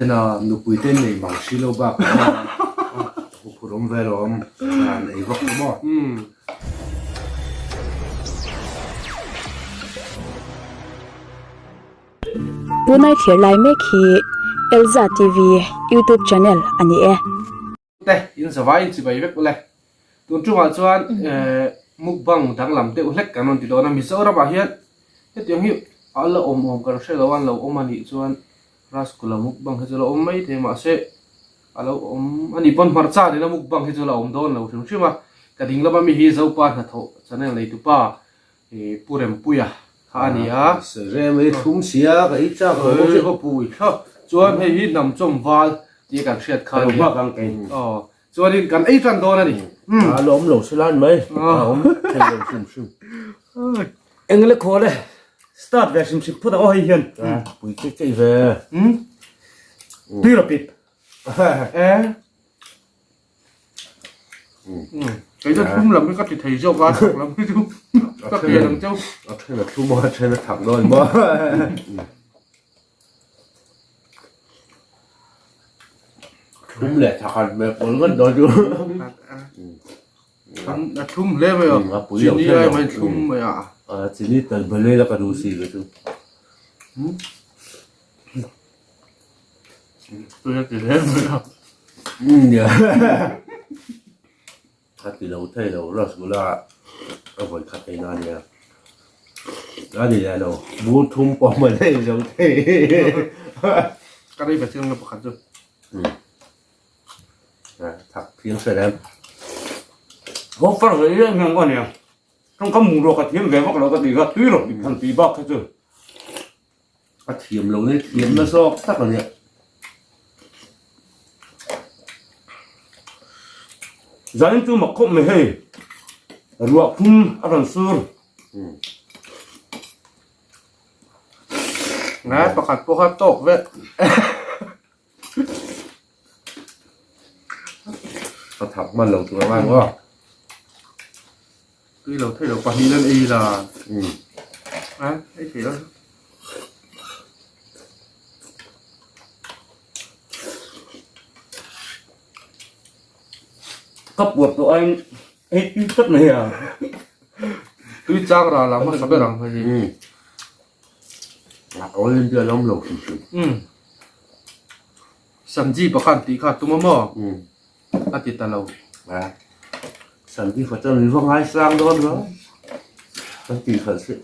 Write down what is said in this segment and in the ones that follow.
Ena nupui te nei mang si lo bak huphurh awm ve alawm dan ei vak lo maw. Tunai thlir lai mek hi Elza TV YouTube channel a ni e. Te in zavai in chibai vek ule. Tun tumah chuan mukbang danglam deuh hlek kan rawn ti dawn a, Mizoramah hian hetiang hi a la awm awm kan hre lo a, an lo awm a nih chuan Rasgula mukbang hi chu la awm mai thei mahse a lo awm a nih pawn hmarcha nena mukbang hi chu la awm dawn lo hrim hrim a, ka ding lama mi hi Zopa hnathawh channel neitupa Pu Rempuia kha a ni a. Rem ei thlum sia ka ei chak lo bawk ka pui thlawp. Chuan hei hi hnam chawm val tih kan hriat kha a ni a. Aw chuanin kan ei tan dawn a ni. A la awm lo se lan mai. A awm thei lo hrim hrim. Engle khawl e start ve hrim hrim phawt ang aw hei hian. Pui keih keih ve. Tui rawh pip. E. Kei chu thlum lam hi ka ti thei zawk a, thak lam hi chu ka pian ang cheu. A then a thlum a, a then a thak dawn maw. Thlum leh thak han hmel pawl ngawt dawn chu. A thlum hle mai a, chini ai mai thlum mai a. Chini tal balei la ka duh si ka chu. Tui a ti hle mai a. Umm A ti lo thei lo rasgula a vawi khat ei na ania. A ni leh lo bur thum pawh hman a inzo thei. Ka rei ve chiang lo pakhat chu. Thak phiang hre rem. Ho far ve em em a nia. Tawngka mu rawh ka thiam ve vak lo ka ti kha tui rawh tih han tih bak kha chu. A thiam lo nei thiam na zawk tak a nia. Zanin chu mak khawp mai hei. Ruah phum a rawn sur. Ngai pakhat pawh kha tawk vek. A thak hman lo tur a ngai maw? Tui lo thei lo pahnih lan ei la. A ei thei lo. Ka puat tawh aiin ei tui tlat mai a. Tui chang ral ang hmasa ber ang hei hi. A All India lam lo hrim hrim. Umm. Sanjeev a khan tih kha a tum a maw? Umm. A ti ta lo. A. Sanjeev a chuan min va ngaisang dawn lo. Kan tih khalh si.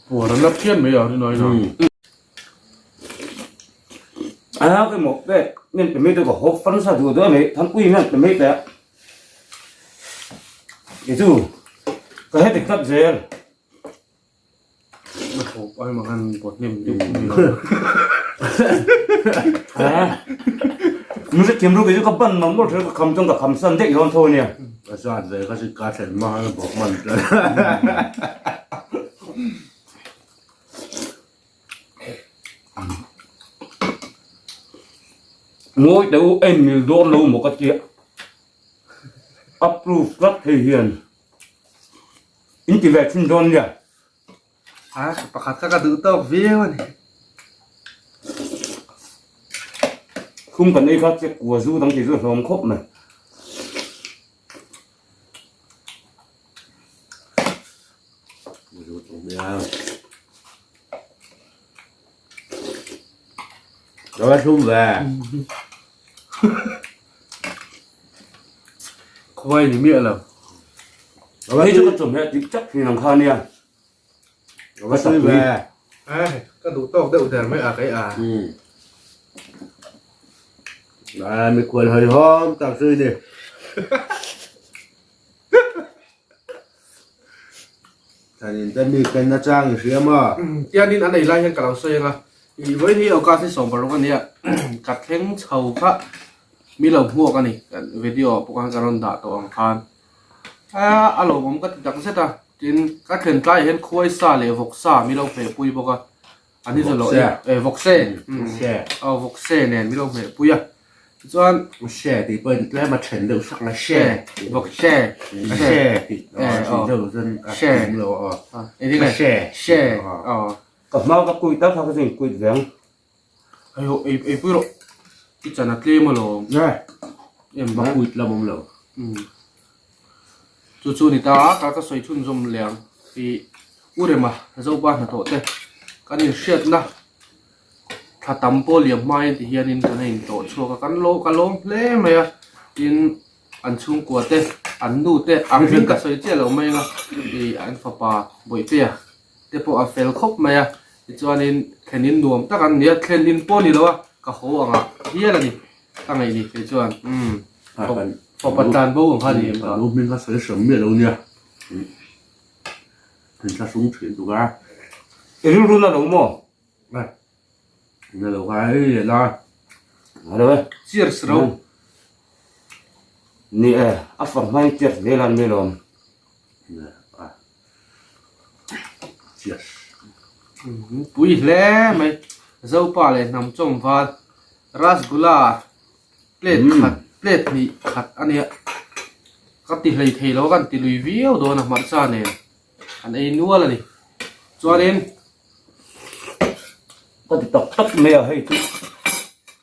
Puar an la phian mai a rinawina. Umm. A ka mawh pek men pe mai te ka hawp fan sa duh duh a mai Thangpui hian pe mai teh kei chu ka heti tlat zel. Na hawp ai mah khan pawt hnem deuh mai lo. A mi hrethiam ru kei chu ka ban mang mawlh ka kham chuan ka kham san daih dawn tho a nia. A zat ve ka zit ka thlen hma khan a bawk hman tlat. Ngawi teh u en mil dawn lo maw ka tia approve tlat hei hian in ti ve thin dawn nia. A pakhat kha ka duh tawk viau a ni. Khum kan ei kha che kua zu dang tih chu a hlawm khawp mai. Nó thum về. Khuai ni miah lo. Hei chu ka chawhmeh dik tak thin ang kha nia. Nó thum về. Ka duh tawk deuh der mai a kei a. Đấy, mi quần hơi hôm tao suy đi. Thanin te mi ken na chang i hria maw? Tianin an ei lai hian ka lo sawi ang a, i vawiin hi August ni 16 a nia, ka thleng chho kha mi lo hmuak a ni, video ah pawh khan ka rawn dah tawh ang khan. A lawmawm ka ti tak zet a, tin ka thlen tlaiah hian khuai sa leh vawk sa mi lo hmehpui bawk a, an hi chu lo ei, vawkse, aw vawkse nen mi lo hmehpui a. Tichuan. She tih pawhin tlem a then deuh sak a, she tih bawk, she, she tih tih deuh chuan a kim lo a aw. She, she, aw. Ka hma ka kuit a kha ka zin kuit veng. Hei ho ei ei pui rawh i chan a tlem alawm. Nge Em va kuit lam awm lo. Umm chu chu ni ta a ka ka sawi chhunzawm leh ang ih U Rema Zopa hnathawh te kan inhriatna thla tam pawh liam hmain ti hianin kan a intawh chhuak a kan lo ka lawm hle mai a tin an chhungkua te an nu te ang hming ka sawi chiah lo mai anga ih an fapa Bawihtea te pawh a fel khawp mai a tichuanin thlen in nuam tak an ni a thlen in pawh a ni lo a ka haw ang ah hial a ni ka ngaih ni kei chuan umm fapa tlan bo ang kha a ni em ka nu hming kha sawi hram miah lo nia in thlahrung thin tuk a i rilru na lo maw na lo kha hei leh la hello e cheers ro ni e a far hmain cheers vel an ni lawm Pui hle mai. Zopa leh hnam chawm val Rasgula plate khat plate hnih khat a nia. Ka ti hlei thei lo a kan ti lui viau dawn a hmarcha nen an ei nual a ni. Chuanin Ka ti tak tak mai a hei chu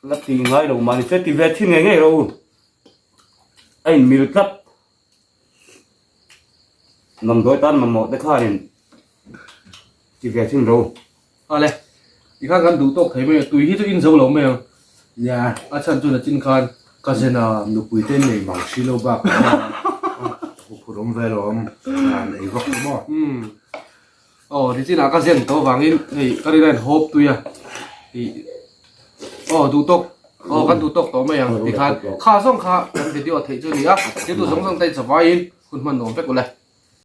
la ti ngai lo mahni se ti ve thin ngei ngei rawh u. A inmil tlat. Damdawi tan mamawh te khanin ti ve thin ro. Awle, tikhan kan duh tawk thei mai a, tui hi chu in zo lo mai ang. Nia, a chhan chu nachin khan ka zen a. Nupui te nei mang si lo bak a huphurh awm ve lo awm dan ei vak chu maw. Umm, aw nichinah ka zen tawh vangin hei ka rin a in hawp tui a, ih aw duh tawk aw kan duh tawk tawh mai ang tikhan kha zawng kha kan video theih chu a ni a, thil tu zawng zawng te chavaiin hun hman nuam vek ule.